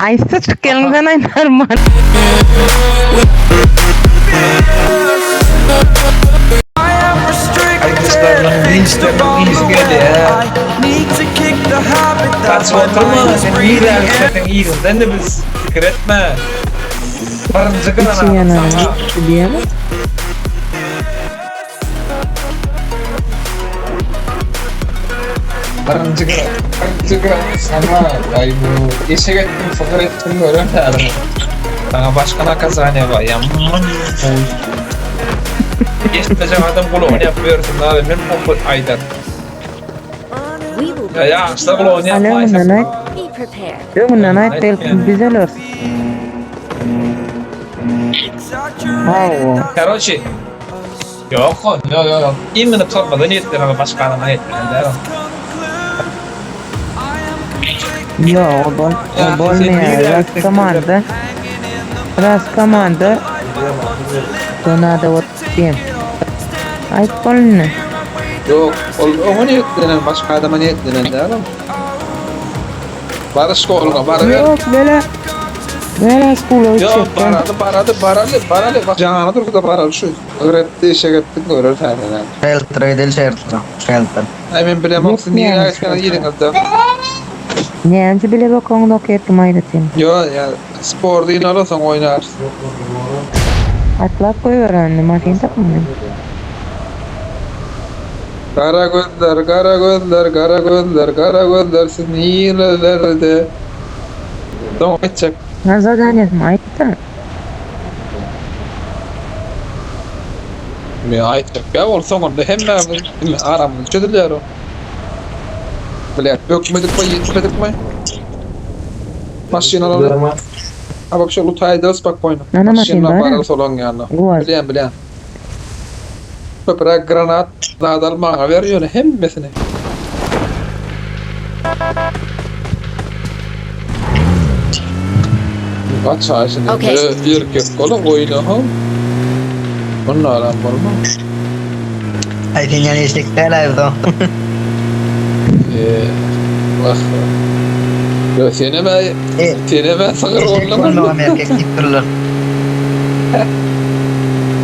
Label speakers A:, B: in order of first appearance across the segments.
A: Aýtsa çyk ýeriňden aý normal.
B: Aýdyşlarynyň linçleriniň yzy gelýär. Gaçyp oturma, sen nirä gitseň yzyňdan-da biz, pikir etme. Birinji
A: Içi
B: granata
A: ýanar
B: saňa.
A: diýýämi?
B: Birinji birinji saňa aý bu eşek etdim sygyr etdim gören häzir. Saňa başga nakazaniýa bar ýaman gowy. Eşitmejek adam gulagyny ýapyp ýörsün abi men pohy aýdar. Ýa ýaşlar gulagyny
A: Al öňünden
B: ýapmaýsa.
A: aýt. Öňünden aýt belki düzeler. Hawa.
B: Karoçi Ýok, ýok, ýok, ýok. Imini tormoza niýetlenen başga adama niýetlenen däl.
A: Ýok, o bol, o bolmaýar. Ras komanda. Ras komanda. To nada вот всем. Aýt bolny.
B: Ýok, ol oňa niýetlenen başga adama niýetlenen däl. Bar şkoluňa baryber.
A: Ýok, bele. Bele şkola
B: Ýok,
A: gitjek.
B: baraly, baraly, baraly, baraly. Jany dursa baraly şu. Öwretdi, eşek etdik görer täzeden.
C: Shelter edil shelter. Shelter.
B: Aý men bilemok siz nirä gitseňiz ýeriňizde.
A: Näme bile bokaňyz ok etdim aýratyn.
B: Ýok, ýa spordy ynala soň oýnarys.
A: Atlap goýber indi maşyn tapmaly.
B: Gara gözler, gara gözler, gara gözler, gara gözler siz nirelerde? Soň aýtjak.
A: Ha zadaniýasyny aýtda.
B: Men aýtjak ýa ol soňunda hemmämiz indi aramyz çözülýär o. Bilet bökmedikmi, ýetmedikmi? Maşyn alalım. Ha bak şu lutaýda spokojno.
A: Nana maşyn
B: Maşynla
A: bar.
B: barar solaň ýanyna.
A: Guaz.
B: Bilýän, bilýän. Köpräk granat zat al maňa ber ýöne hemmesini. Gaç şindi.
D: Okey.
B: Erkek boluň oýna ha. Bunlaram bolmaz.
C: Aý sen ýaly eşek däl aý bu.
B: Eee. Wah. Ýo senem aý senem sygyr
C: Eşek bolmagam erkek diýip durlar.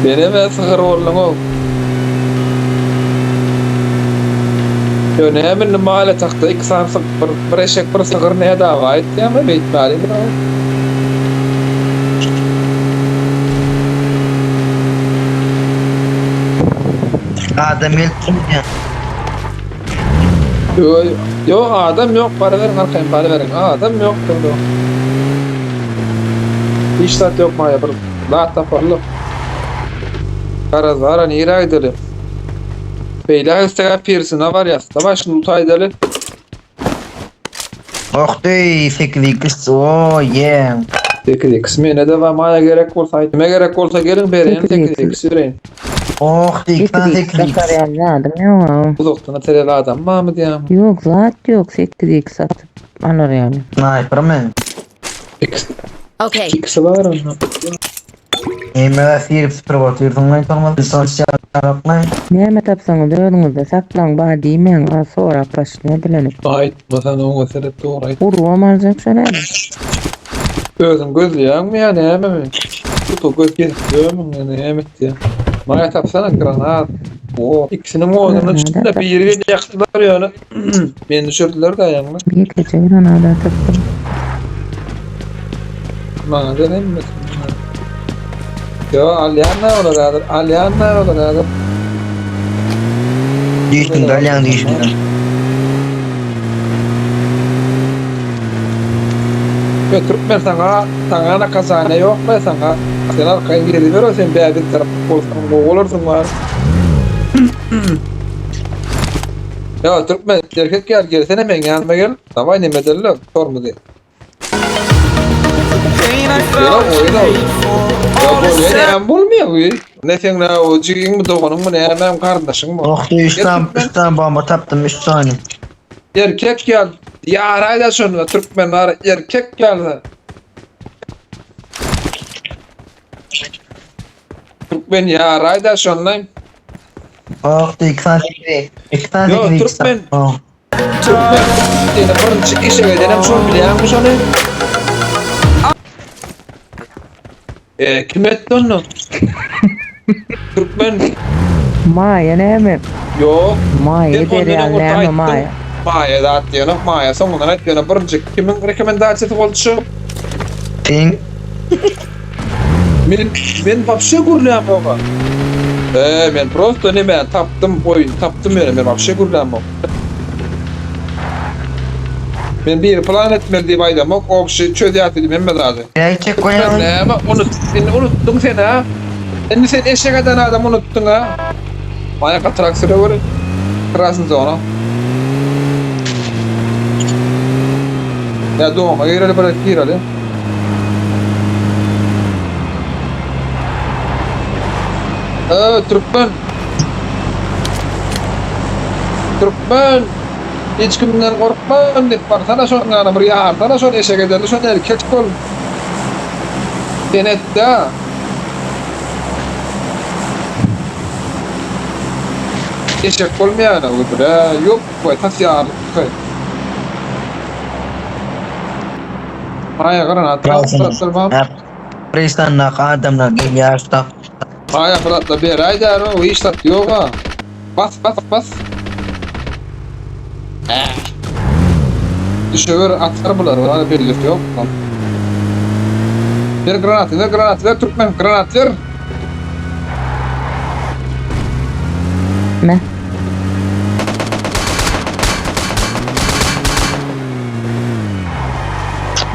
B: Senem sygyr bolduň-ow. Ýo näme indi mal ýatakda iki sany syg bir, bir eşek bir sygyr nä dawa etýäňmi beýtmäli bir.
C: Adam gelip durýar.
B: Ýo, ýo adam ýok baryberiň arkaýyn baryberiň adam ýok durdy. Hiç zat ýok maýa bir zat taparlyk. Garaz bara nirä gideli? Beýle gitsek pirsine barýas. Daway şuny tutaýdaly.
C: Oh deý 8x oh yeah.
B: 8x mene-de bar maýa gerek bolsa aýt. Kime gerek bolsa geliň bereýin 8x bereýin.
C: Oh deý
A: 8x
C: 8x.
A: satar ýaly zadym ýok.
B: Uzakdan atar adam barmy diýýän.
A: Ýok zat ýok 8x satyp alar ýaly.
C: Sniper mi?
B: X
D: Okay.
B: X'i bar onda.
C: Neme sirip süpürip otyrsyň lan soňra soçýarlykmy?
A: Näme tapsaňyz özüňizde saklaň bar diýmäň a sorap başlaýar dilenip.
B: Aýtmasan oňa seret dogry aýt.
A: Urubam aljak şol häzir.
B: Özüň gözleýäňmi ýa nämemi? Tutu göz gezip ýörmüň ýa näme etýäň? Maňa tapsana granat. O ikisiniň oduny düşdü-de biri beni ýakdylar ýöne meni düşürdiler-de ýaňy.
A: Ýekeje granada tapdym.
B: Maňa ber hemmesini. Ýo alýan-da olar häzir, alýan-da olar häzir.
C: Düýşüňde alýaň düýşüňde.
B: Ýo türkmen saňa saňa nakazaniýa ýokmy saňa sen arkaýyn geziber o sen bäbek tarap bolsaň gowy bolarsyň bar. Ýo türkmen erkek ýaly gelsene meň ýanyma gel daway neme edelim tormuzy. Ýa oýun ol. Ýa bolýa näme bolmaýar bu? Ne seň nä o jigiňmi doganyňmy nämäň garyndaşyňmy?
C: Oh deý 3 sany 3 sany bomba tapdym 3 sany.
B: Erkek ýaly ýaraýda şonda türkmenler erkek ýaly. Türkmen ýaraýda şonda.
C: Oh deý 2 sany 2 sany
B: Ýok,
C: 2
B: türkmen.
C: Oh.
B: Türkmen seni birinji eşek edenem şol bilýäňmi şony? E, kim etdi onu? Türkmen.
A: Maýa näme?
B: Ýok.
A: Maýa
B: Sen ondan
A: derýan
B: öň
A: näme
B: aýtdyň.
A: Maýa?
B: Maýa zat diýenok, Maýa soňundan aýt ýöne birinji kimiň rekomendasiýasy boldy şu?
C: Sen
B: Men men wapşe gürlämok. E, men prosto neme tapdym, oýun tapdym ýöne men wapşe gürlämok. Men biri plan etmeli diýip aýdamok, obşi çözýär diýdim hemme zady.
C: Näçe
B: Sen
C: koýan?
B: näme unut, indi unutdyň sen ha? Indi sen eşek eden adam unutdyň ha? Maýa gatyrak süreweri. Krasny zona. Ya doma gireli bırak gireli. Ee, Türkmen. Türkmen. Hiç kimden korkma diýip barsana şonuň ýanyna bir ýarsana şony eşek ederli şony erkek bol. Sen et-dä. Eşek bolmaýana ödüre ýok we tas ýarlyk. Maýa granat atdyrmam.
C: Pristandaky adamlar gelýär şda.
B: Maýa granatla beräý däri o hiç zat ýok-a. Bas bas bas. Düşewer atar bular wala bellisi ýok. Ber granaty ber granaty ber türkmen granat ber.
A: Me.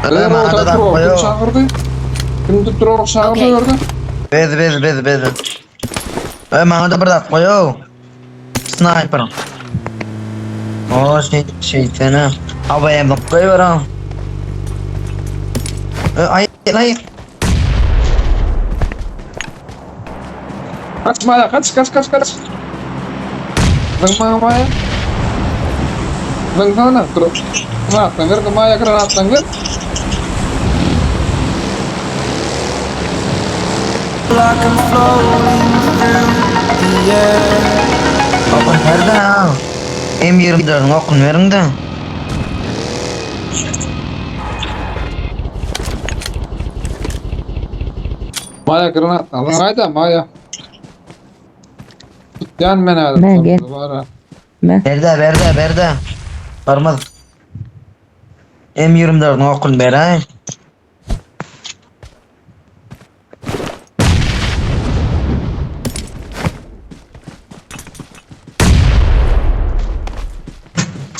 B: Ber orta dur çagyrdy. Kim tutdur çagyrdy orada?
C: Bez bez bez bez. E maňa da bir zat goýow. Sniper. O şey şeytana. Havaya bak goýber ha. E, ay ay.
B: Kaç Maya kaç kaç kaç kaç. Zyňma Maya. Zyňsana dur. Granatdan ver Maya granatdan ver.
C: Okun nerede ha? M24'ün okun verin de.
B: Maya granat al. Hayda Maya. Tutýan men häzir.
A: Men gel.
B: Bara.
A: Me.
C: Berde berde berde. Barmaz. M24'ün okun ber ha.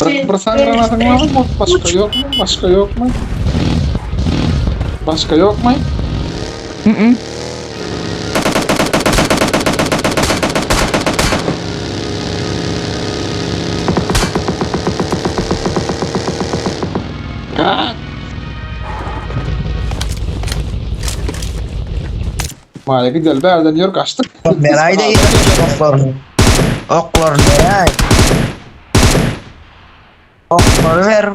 B: Bir, bir san granatyň barmy? Başga ýokmy? Başga ýokmy? Başga ýokmy?
A: Mm.
B: Maya gidelim bärden ýör kaçdyk.
C: Beray da oklarını. Oklarını beray. Oklary ver.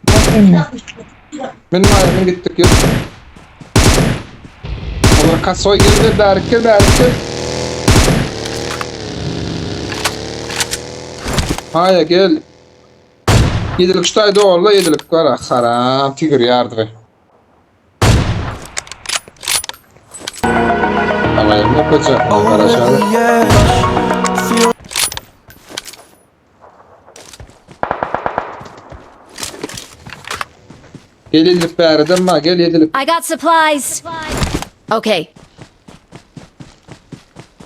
A: Bakayım
B: Men Maya men gitdik ýör. Olar kasoy geldi bärik gel bärik gel. Maya gel. Ýedilik ştaý doly ýedilik gara haram tigir ýardy. Alayım ne koca garaşalı. Gel yedilik bäriden ma gel yedilik.
D: I got supplies. Okay.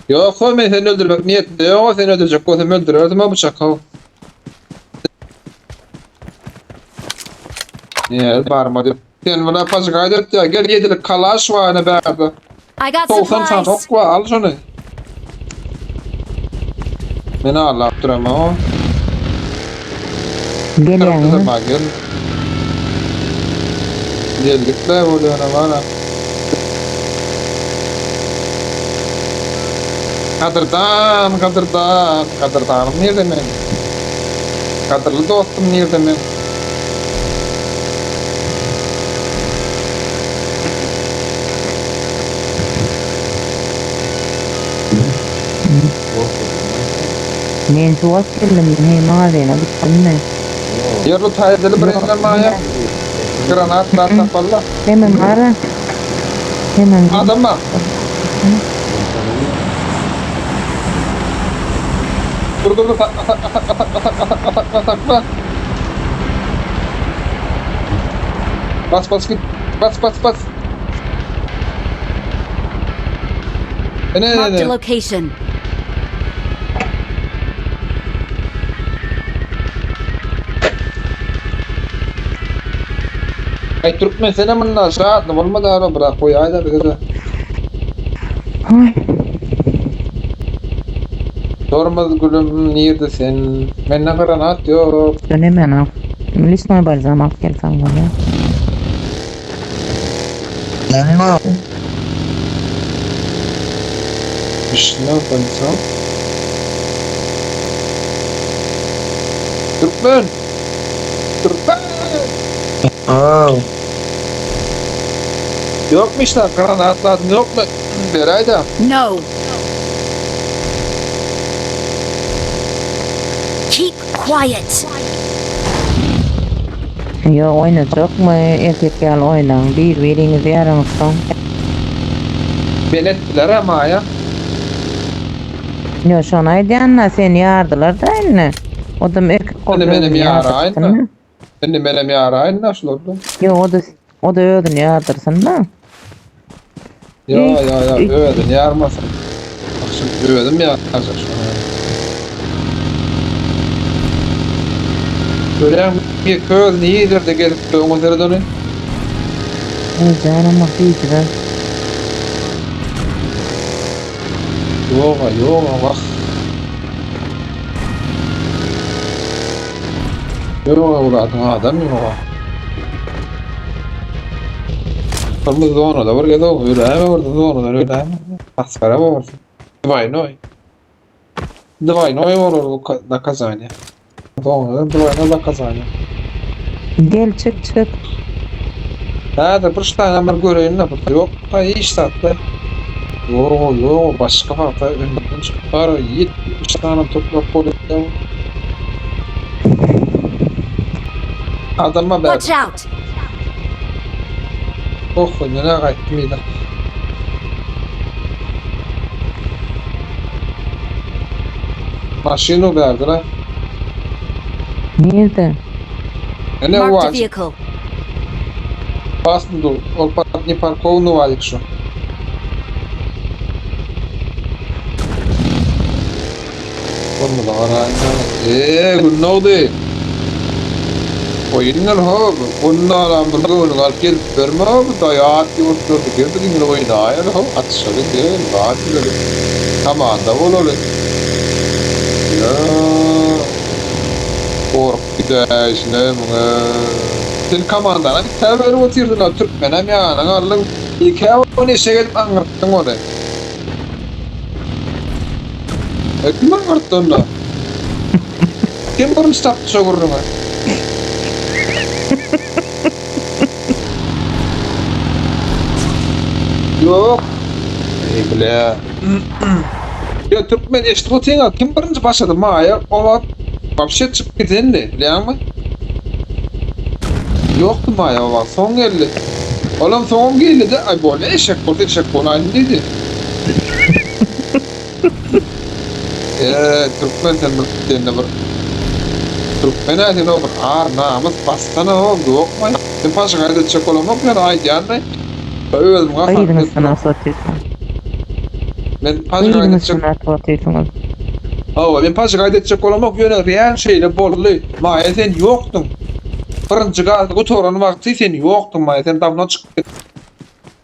B: Yok o men seni öldürmek niyetinde yok o seni öldürecek olsam öldürürdüm ha bıçak ha. Niye barma diyor. Sen buna pacık aydet ya gel yedilik kalaş var ne bärde.
D: I got
B: 90 tane
D: supplies.
B: ok var al şunu. Beni al duramam o.
A: Gelýäňmi?
B: Kırmızı gel. Geldik de oluyor ne var ha. Kadırdan, kadırdan, kadırdanım nerede men? Kadırlı dostum nerede men?
A: Men suwat geldim. Hey magazine gitdim men.
B: Yerli taýdaly bir enden maya. Granat lat tapalla.
A: Hemen ara. Hemen gel.
B: Adam bar. Dur dur dur sakla sakla sakla sakla sakla sakla sakla sakla. Bas bas git. Bas bas bas. Ene ene
D: Marked a
B: ene.
D: location.
B: Ay Türkmen senem mundan şahatly bolmady ara bırak goýaýda bize-de.
A: Ay.
B: Tormaz gülüm nirde sen? Mende granat ýok.
A: Sen hemen al. Lisnoy balzam alyp gelseň bolýar.
C: Näme o?
B: Wişna balzam. Türkmen! Türkmen!
C: Oh.
B: Ýokmy işler granatlaryň ýokmy? Beräýdä.
D: No. Keep quiet.
A: Ýok oýnajakmy? Erkek ýaly oýnaň. Bir biriňizi ýaraňyzsoň.
B: Beletdiler ha Maýa.
A: Ýok şony aýdýan-da seni ýardylar-da indi. Odam erkek bolup
B: Indi menem
A: özüni
B: ýaraýyn-da.
A: ýardyrsyn-da.
B: Indi menem ýaraýyn-da şularda.
A: Ýok o-da o-da özüni ýardyrsyn-da.
B: Ýa ýa ýa özüni ýarmasyn. Bak şimdi özüm ýarjak şuny. Görýäňmi bir köz nirede gezip öňe seret ony.
A: Ey janam bak diýdiler.
B: Ýoga ýoga wah. Ýoga uladyň adam ýoga. Kırmızı zonada bir gez o öläme bir zonadan öläme. Maskara bolarsyň. Dwaýnoý. Dwaýnoý bolar bu nakazaniýa. Zonadan dwaýnoý nakazaniýa.
A: Gel çyk çyk.
B: Häzir bir ştana bir göreýin-de bu ýok da hiç zatda. Ýok ýok başga wagta öňünden çykyp bar 70 sany toplap bolýar. Adama ber.
D: Watch out!
B: Oh, nere gaýtdym ýene. Maşyny berdiler.
A: Nirde?
B: Ene
D: Marked a
B: wajyp.
D: vehicle.
B: Basmy dur. Ol ne parkowny wajyp şu. Bolmadı garaýyn. Eee, gün oldy. Oýunlar ho, bundan bir göwnüň alyp gelip berme ho, bu daýat ýurtlarda geldi diňle oýnaýar ho, atyşaly gel, zat bilelim. Komanda bolaly. Ya. Gork gidäýşine muňa. Sen komandana bir täwe berip otyrdyň ha, türkmenem ýanyňa aldyň. Ikä ony eşek edip aňyrtdyň ony. E, kim aňyrtdy onda? Kim birinji tapdy şo gürrüňi? Ýok. Eý bile. Ýa türkmen eşidip otyňa kim birinji başlady Maýa o wagt wapşe çykyp gidendi bilýäňmi? Ýokdy Maýa o wagt soň geldi. Olam soňam geldi-de aý bolýa eşek bolsa eşek bolaýyn diýdi. Eee türkmen sen bir sende bir Türkmen-ä sen o bir ar namys bassana o ýokmy? Sen paşyk aýdatjak bolamok ýöne aýdýan-da. Özüm
A: Gyzyň
B: gaharly.
A: üstüne atyp otyrsyň.
B: Men paşyk
A: Gyzyň
B: aýdatjak
A: üstüne atyp otyrsyňyz.
B: Hawa men paşyk aýdatjak bolamok ýöne real şeýle boldy. Maýa sen ýokduň. Birinji gaz gutaran wagty sen ýokduň Maýa sen dawno çykyp gitdiň.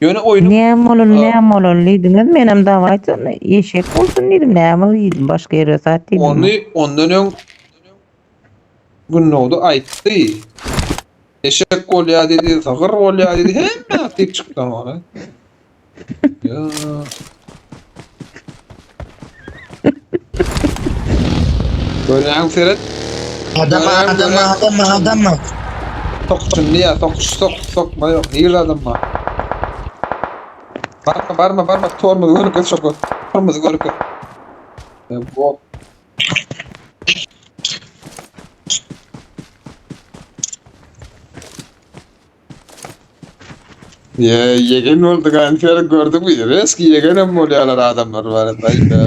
B: Ýöne oýnuň
A: Näme bolaly, näme bolaly diýdiňiz, menem dawaýt onda eşek bolsun diýdim, näme diýdim, başga ýere zat diýdim.
B: Ony ondan öň Gündogdy aýtdy. Eşek bolýar diýdi, sygyr bolýar diýdi, hemme zat diýip çykdy ony. Ýa. Görýäň seret.
C: Adam
B: Görýäň,
C: adam
B: görýäň.
C: adam adam.
B: Soksun diýä, sok, sok, sokma ýok. Nirde adam bar? Barma, barma, barma. Tormozy görkezip şok. Tormozy görkezip. Ya bot. Ýe, ýegen boldy ganser gördüňmi? Reski ýegenem bolýarlar adamlar bar. Aýda.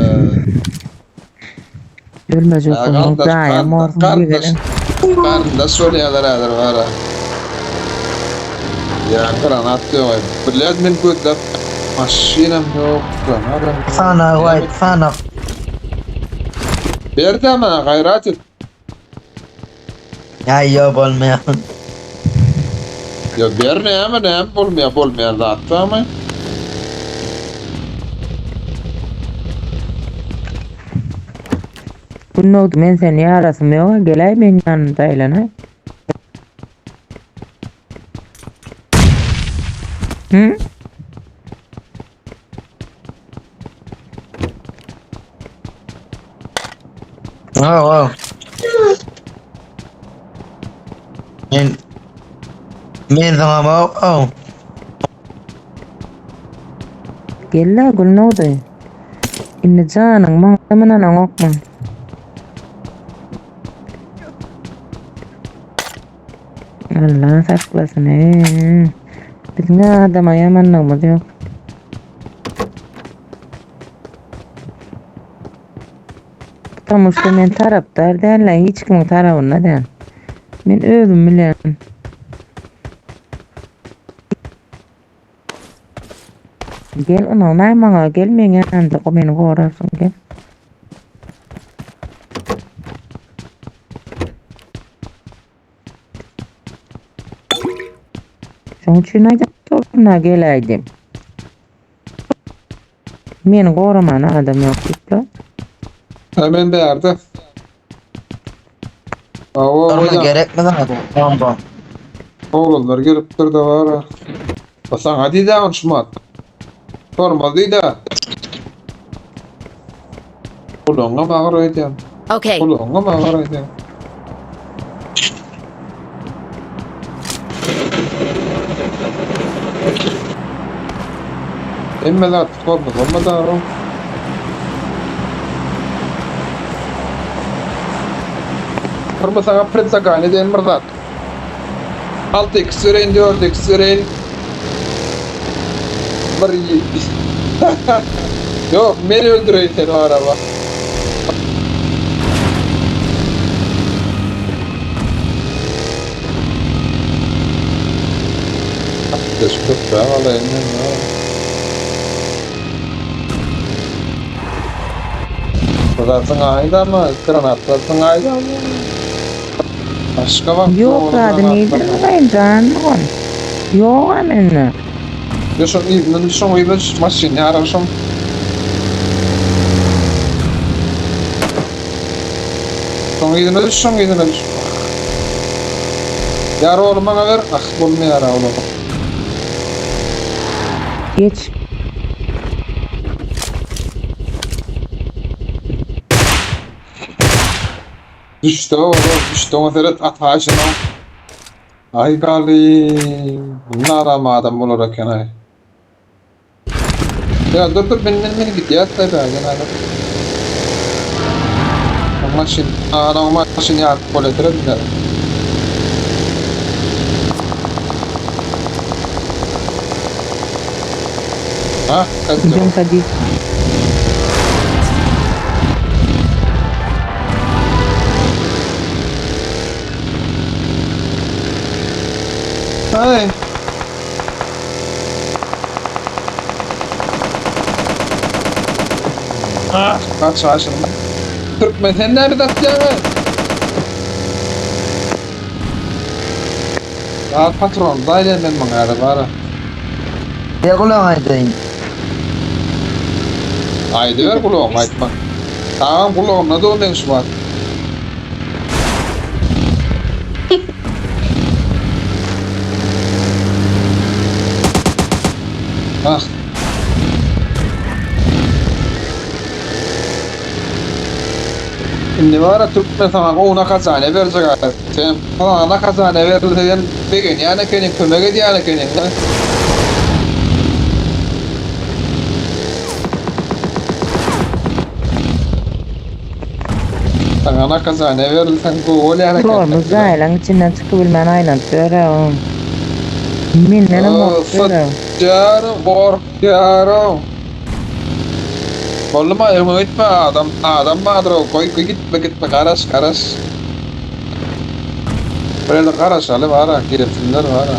A: Ölmejek
B: Ya
A: bolsaň
B: kardeş,
A: daýam
B: kardeş,
A: bolsun
B: kardeş,
A: ýegenim.
B: kardeş bolýarlar häzir bara. Ya granat ýok. Bilet men gözläp maşynam ýok, granatam ýok.
C: Sana
B: Näme
C: vay sana.
B: Berdi ama gaýrat et.
C: Ya yo bolmayan.
B: Ya ber näme näme bolmaýar bolmaýan zat barmy?
A: Gündogdy men seni ýarasym ýok geläý meň ýanymda aýlanaý. Hı?
C: Ha ha. Men men sana bak. Oh.
A: Gel-le Güldogdy. Indi janyň maňa ynanaňokmy? Allah saklasyn. Eee. Biziň adama ýamanlygymyz ýok. Потому что men tarapdar däl, hiç kimiň tarabynda däl. Men özüm bilen. Gel ynanay maňa, gel meň ýanymda meni gorarsyň gel. Şoň üçin aýdyp durna geläýdim. Meni goramana adam ýok diýip.
B: Hemen bärde. Awa,
C: Sorma gerek mi sana? Bomba.
B: Oglanlar gelipdir de bar. Saňa diýdi on şumat. Sormaz diýdi. Gulagyňa bagyr öýdýän.
D: Okay.
B: Gulagyňa bagyr öýdýän. Hemme zat sormaz olmaz aga. Sorma sana predlagane diýen bir zat. 6x bereýin, 4x bereýin. Bir Yok, men öldüreyim seni o araba. Şu köprüğe alayım ben ya. Zaten aydı ama granatlar aydı ama. Başka bak.
A: Ýok zady neýdir gaýyn jan ol. Ýok amenne.
B: Ya şu ibnin şu ibnin maşyn ýaram şu. Şoň yzyna düş, şoň yzyna düş. Ýar oğlum bana ver. Ah, bolmaýar oğlum.
A: Geç.
B: Düşdi oğlum, düşdi ona seret at haşına. Ay gali. Bunlar ama adam bolar eken ay. Ya dur dur ben ben ben git ya tabi gel hadi. Maşyn, ana maşyn ya boletere biner. Ha, kaçtı.
A: Idem hadi.
B: Ay. Ah, kaç aşırı. Türkmen sen nerede atıyorsun? Ya patron, dayı ben bana ara bara.
C: Ya kulağına aydayım.
B: Haydi ver kulağım aytma. Tamam kulağımda da o ben şu var. Ah. Şimdi var ya Türkmen sana ona kazane verecek abi. Sen sana kazane verilse degen yani kenin kömek edýän kenin. Sana kazane verilsen gol yani.
A: Sormuz aýlaň içinden çykyp bilmän aýlanyp ýör. Mendenem gorkýar.
B: Satýaryn, gorkýaryn. Boldy Maýa öňe gitme adam adam bardyr o goý goý gitme gitme garaş garaş. Bir ýerde garaşaly bara gelsinler bara.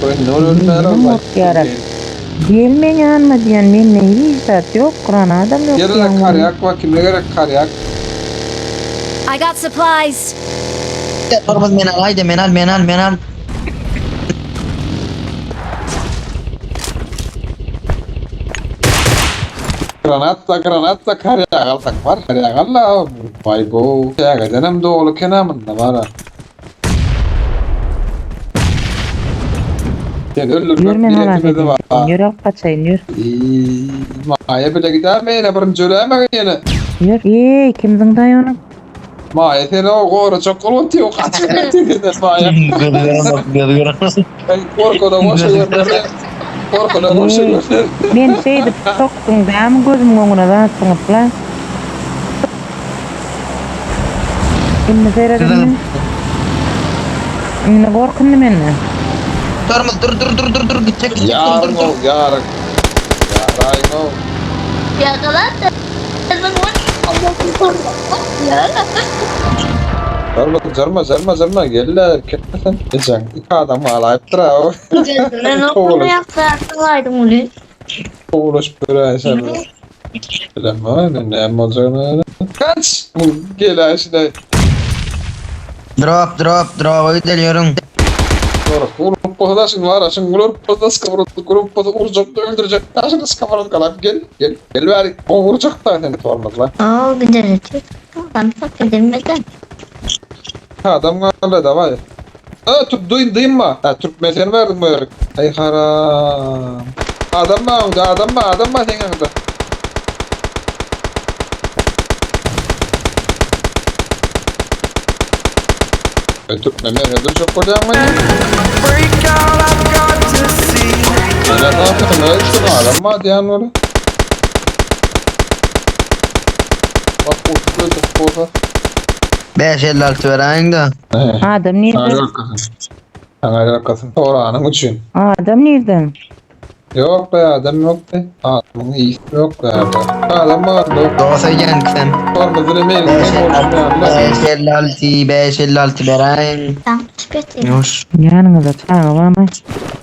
B: Goý indi ol ölmär
A: Mendenem
B: ol.
A: gorkýar. Gel meň ýanyma diýen mende hiç zat ýok granadam ýok
B: Ýerde
A: diýen.
B: karýak bar kime gerek karýak.
D: I got supplies.
C: Tormuz men al haydi men al men al men al.
B: Granatla granatla karýak alsak bar karýak al la. Vay bo. Tägedenem dogly kenamynda bara. Sen öldürmek
A: Ýör men halas
B: niýetimiz
A: edeyim.
B: bar.
A: Ýör alyp gaçaýyn ýör.
B: Iiii, Maýa bile giderme ýene birinji öläme ýene.
A: Ýör. Eý kim zyňdaý ony?
B: Maýa seni o gorajak bolup otyr, gaçyp otyr Maýa.
C: Göz göremez göz göremez.
B: Korkuda goşa görner. Korkuda goşa görner.
A: Men şeýdip sokduň dämi gözümiň öňüne zat zyňyp la. Indi seredin. Indi gorkundy menden.
C: Tormuz dur dur dur dur dur gidecek gidecek dur dur
B: Ýaryn
C: dur.
B: ol, ýaryn. Ýaraýyn ol. Jarma, jarma, jarma, jarma, gel ketme sen. Ejeň, iki adam galaýypdyr ha. Kowulaşyp duran sen. Bilemem, men näme boljagyny. Kaç! Gel şuna.
C: Drop drop drop'a gidelim.
B: Vurup bolsa şimdi var, şimdi vurup bolsa skavrot, vurup bolsa vuracak da öldürecek. Taşını skavrot kalan gel, gel, gel ver. O vuracak da seni tormaz lan.
E: Aa güzel
B: Adam kaldı da var. Ha tut duyun duyma. Ha Türkmen seni verdim bu herif. Ay haram. Adam mı aldı, adam mı, adam mı senin yanında? E, Türkmen ben öldürecek kocaman mı? Öyle ne yapayım, öyle işte adam mı diyen öyle. Bak bu öldürecek olsa.
C: 556 vereyim de.
A: Adam nirde?
B: Sana Sana arkasın. Oranın için.
A: Adam nirde?
B: Yok be adam yok be. Adamın iyisi yok be abi. Adam var yok.
C: Doğsa geldim.
B: Sorma dilemeyin.
C: 556 556 vereyim. Yoş.
A: Ýanyňyzda çaga barmy?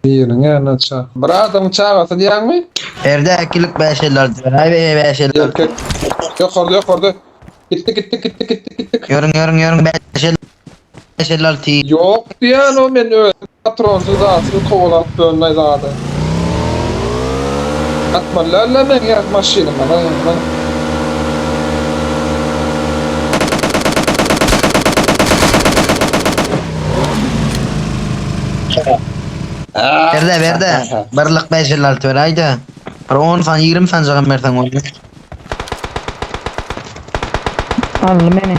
B: Birinin yanına çağ. Bir adamın çağası diyen mi?
C: Evde ikilik 556 vereyim. 556.
B: Erkek. Yok orada yok orada. Gitti gitti gitti gitti gitti.
C: Görün görün görün 556.
B: Yok diyen o men öyle. Patronsuz asıl kovalap dönme zaten. Atma la ben ya maşinım bana. bana.
C: Berde berde. Birlik 556 vereyim de. Bir 10 san 20 san cağım versen oldu.
A: Aldy meni.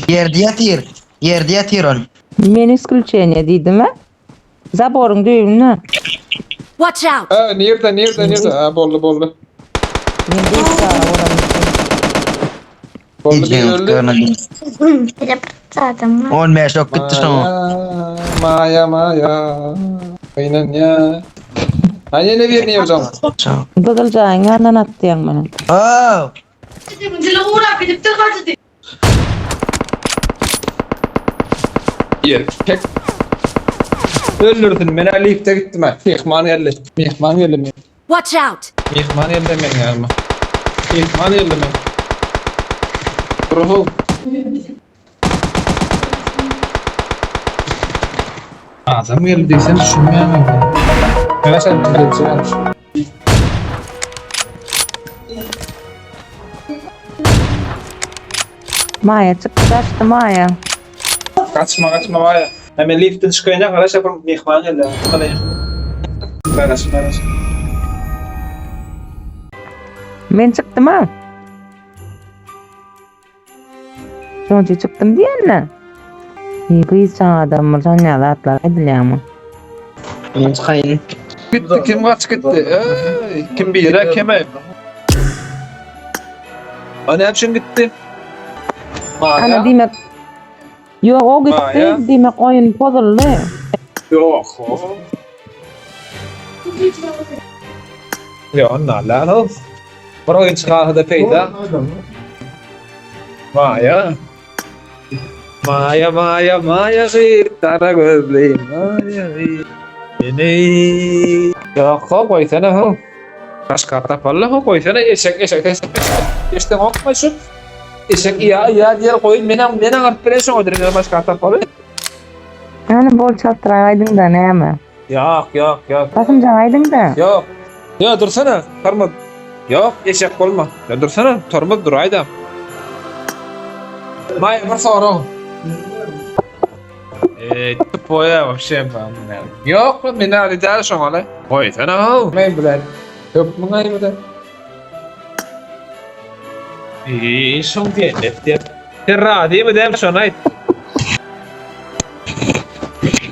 C: Yerde yatır. Yerde yatır on.
A: Men isключение diýdim ha. Zaboryň düýbünde.
D: Watch out!
B: Ha, nerede nerede nerede? Ha boldu boldu.
A: Men bir çaga bolan.
B: Boldu bir öldü.
C: 15 ok gitti şuna.
B: Maya, Maya, Maya. Aynen ya. Ha yine birini yapacağım.
A: Gyzyljaýyň ýanyndan atdy ýaň meni.
C: Oh.
B: Erkek. Öldürdün beni lifte gittim ha. Mehman geldi. Mehman geldi. men.
D: Watch out!
B: Mehman geldi men yanıma. Mehman geldi men. Ruhu. Adam geldi desem düşünmeyemem ben. Evet sen geleceğim.
A: Maýa çykdy daşdy Maýa.
B: Kaçma kaçma var ya. Hemen liftten çıkayınca karaş yapalım. Mehman geldi. Kalayım. Karaş karaş.
A: Men çykdym ha. Şonça çykdym diýenle. Ey gyz çaga adam bolsan ýa zatlar edilýärmi?
C: Ben çıkayım.
B: Gitti kim kaç gitti? Ey, kim bir yere kime? Annem için gitti.
A: Ana
B: Maya.
A: diýmek. Ýok, o gitdi,
B: Maýa.
A: diýmek oýun pozuldy.
B: Ýok. Ýok, onda lan. Bir oýun çykarsa-da peýda. Maýa. Maýa, Maýa, Maýa gyz, gara gözli Maýa gyz. Meni Ýok, ho, goýsana ho. Başga tapally ho, goýsana eşek, eşek, eşek. Eşden okma şu. Eşek ýa ýa diýer goý, men men aňaryp bilen şoňa diýer, başga tapaly.
A: Ýani bol çaltdyraý aýdyň-da näme?
B: Ýok, ýok, ýok.
A: Basymjak aýdyň-da.
B: Ýok. Ýa dursana, tormoz. Ýok, eşek bolma. Ýa dursana, tormoz duraýda. Maýa bir sorag. Eee, tupoýa вообще Ýok, men ali däl şoňa le. Goýsana, men bilen. Hökmüň aýby-da. Eee, şoň diýen diýen. Sen razymy däl şony aýt.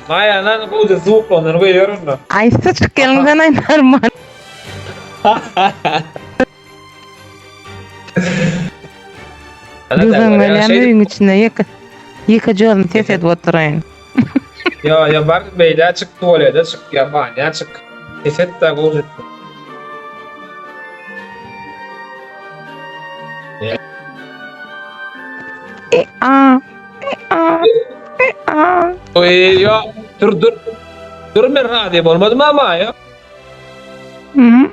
B: Maýa lan gowja zuklanyny goýber onda.
A: Aýtsa çyk geliňden aý normal. Düzgün welýän öýüň içinde ýeke ýeke özüm ses edip oturaýyn.
B: Ýa ýa bar beýlä çyk tualete çyk ýa banýa çyk. Ses et da gowja.
A: E a e a e a.
B: Oý ýa dur dur. Dur men razy bolmadym ama ýa.
A: Mhm.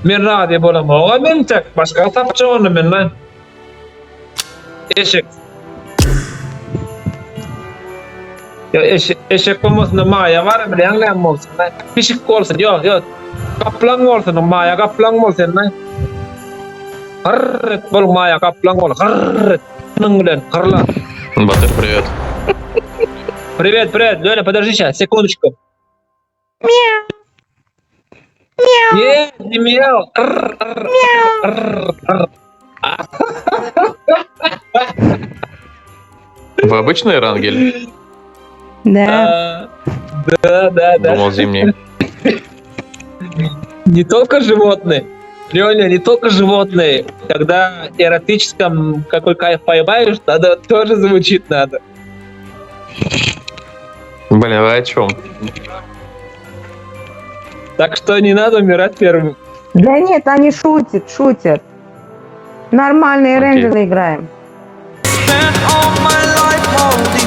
B: Men razy bolamok men tek başga tapjak ony men lan. Eşek. Ya eşek, eşek bolmasyn da maýa bar bilýän näme bolsun. Pişik bolsun ýok ýok. Gaplaň bolsun maýa gaplaň bolsun lan. Hyrr et bol maýa gaplaň bol hyrr et. Munuň bilen hyrla.
E: Батыр, привет.
B: Привет, привет. Лёля, подожди сейчас, секундочку.
A: Miau. Miau.
B: Не, не мяу. Р, р, р, р.
E: Вы обычный рангель?
A: Да.
B: А, Да, да, да.
E: Думал, зимний.
B: Не только животные. Леня, не только животные. Когда эротическом какой кайф поймаешь, надо тоже звучит надо.
E: Блин, вы о чем?
B: Так что не надо умирать первым.
A: Да нет, они шутят, шутят. Нормальные
E: Окей.
A: рейнджеры играем.
F: Spent all my life holding.